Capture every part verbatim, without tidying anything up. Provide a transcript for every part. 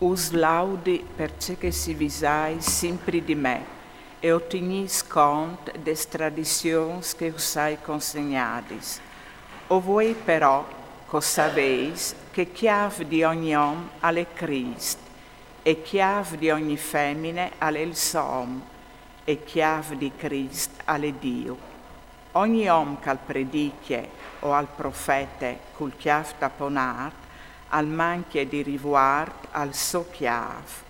Us laudi parcè che si visais simpri di me e o tignîs cont des tradizions che us ai consegnadis. O vuei però ch'o saveis che cjâf di ogni om al è Crist, e cjâf di ogni femine al è il so om, e cjâf di Crist al è Diu. Ogni om ch'al predicje o al profete cul cjâf taponât, al mancje di rivuart al so cjâf.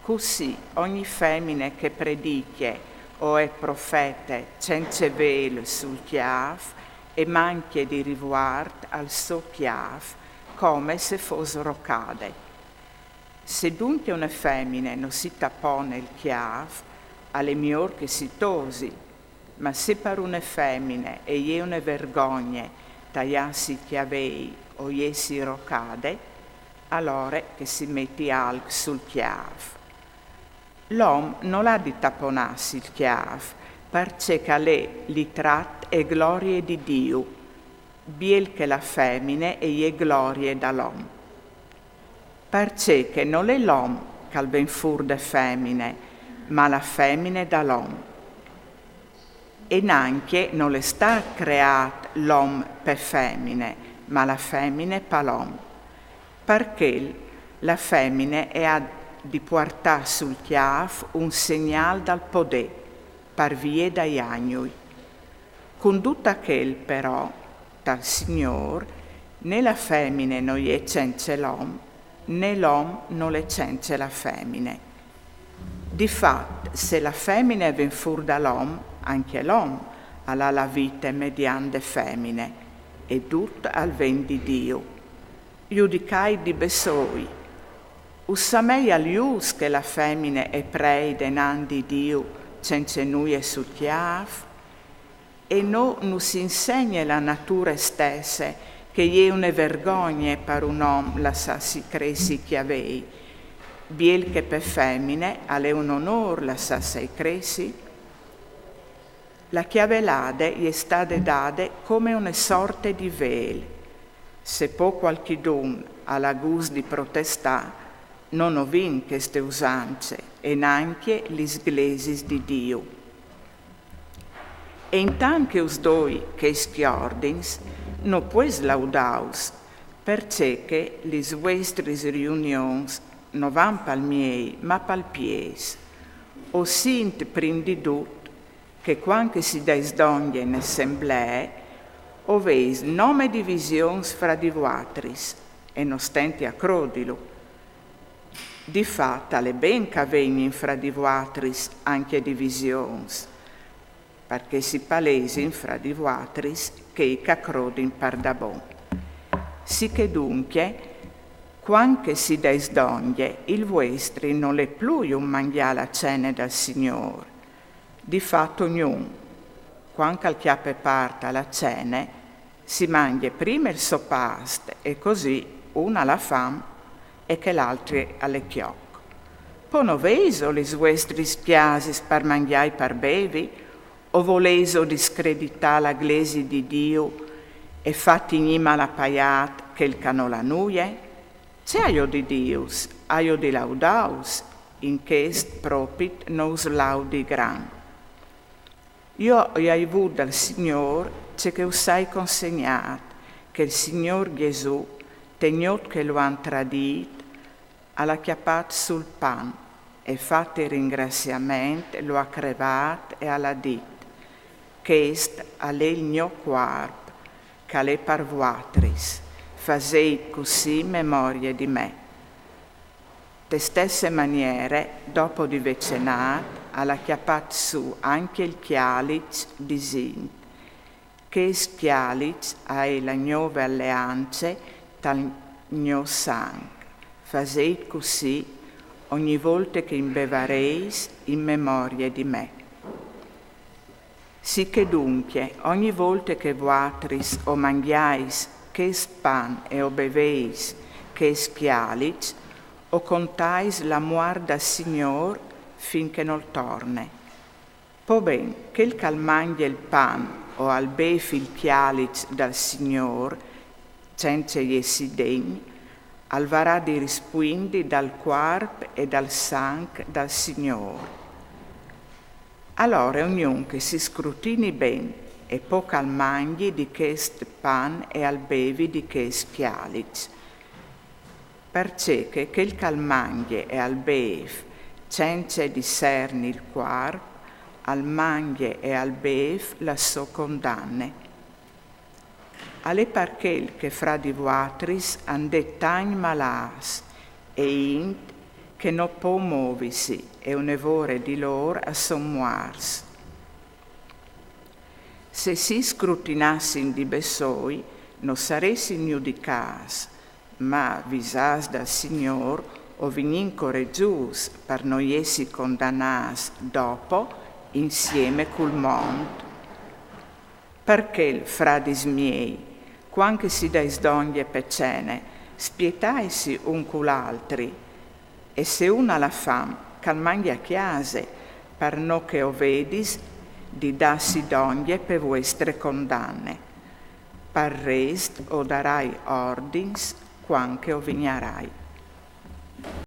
Cussì ogni femine che predicje o è profete cence vêl sul cjâf e mancje di rivuart al so cjâf, come se fos rocade. Se duncje une femine no si tapone il cjâf, al è miôr che si tosi, ma se par une femine e je une vergogne taiâsi i cjavei o jessi rocade, alore che si meti alc sul cjâf. L'om nol à di taponâsi il cjâf, parcè che al è litrat e glorie di Diu, biel che la femine e je glorie dal om. Parcè che nol è l'om ch'al ven fûr de femine, ma la femine dal om. E nancje nol è stât creât l'om pe femine, ma la femine pal om. Par chel la femine e à di puartâ sul cjâf un segnâl dal podê, par vie dai agnui. Cun dut chel però, tal Signôr, né la femine no je cence l'om, né l'om nol è cence la femine. Di fat, se la femine e ven fûr dal om, ancje l'om al à la vite mediant de femine, e dut al ven di Diu. Judicait di bessôi. Us somee al just che la femine e prei denant di Diu cence nuie sul cjâf? E no nus insegne la nature stesse che e je une vergogne par un om lassâsi cressi i cjavei, biel che pe femine al è un onôr lassâsei cressi? La cjavelade e je stade dade come une sorte di vêl. Se po cualchidun al à gust di protestâ, no o vin cheste usance e nancje lis glesis di Diu. E intant che us doi chescj ordins, no pues laudâus, parcè che lis vuestris riunions no van pal miei, ma pal piês. O sint prin di dut che cuant che si dais dongje in assemblee, o veis nome divisions fra di vuatris, e no stenti a crodilu. Di fat al è ben ch'a vegnin fra di vuatris ancje divisions, parcè si palesin fra di vuatris chei ch'a crodin pardabon. Sichè duncje, cuant che si dais dongje, il vuestri nol è plui un mangjâ la cene dal Signôr. Di fat ognun, cuant ch'al cjape part a la cene, si mangje prime il so past e cussì un al à fam e chel altri al è cjoc. Po no vêso lis vuestris cjasis par mangjâ e par bevi? O volêso discreditâ la glesie di Diu e fâ tignî malapaiât chel ch'a nol à nuie? Ce aio di dîus? Aio di laudâus? In chest propit no us laudi gran. Jo o ai vût dal Signôr ce che us ai consegnât, che il Signôr Gjesù, te gnot che lu àn tradît, al à cjapât sù il pan e, fat il ringraziament, lu à crevât e al à dit: Chest al è il gno cuarp, ch'al è par vuatris. Faseit cussì in memorie di me. Te stesse maniere, dopo di vê cenât, al à cjapât sù ancje il cjaliç, disint: Chest cjaliç al è la gnove aleance tal gno sanc. Faseit cussì ogni volte che in bevareis in memorie di me. Sichè duncje, ogni volte che vuatris o mangjais chest pan e o beveis chest cjaliç, o contais la muart dal Signôr fin che nol torne. Po ben, chel ch'al mangje il pan o al bêf il cjaliç dal Signôr, cence jessi degn, al varà di rispuindi dal cuarp e dal sanc dal Signôr. Alore ognun che si scrutini ben e po ch'al mangji di chest pan e al bevi di chest cjaliç. Parcè che chel ch'al mangje e al bêf cence diserni il cuarp, al mangje e al bêf la sô condanne. Al è par chel che fra di vuatris a 'nd è tagn malâts e int che no pò movisi e une vore di lôr a son muarts. Se si scrutinassin di bessôi, no saressin judicâts, ma visâts dal Signôr o vignìn coregjûts par no jessi condanâts dopo insieme cul mont. Par chel, fradis miei, cuant che si dais dongje pe cene, spietaitsi un cul altri, e se un al à fam, ch'al mangje a cjase, par no che o vedis di dâsi dongje pe vuestre condanne. Par rest o darai ordins cuant che o vignarai.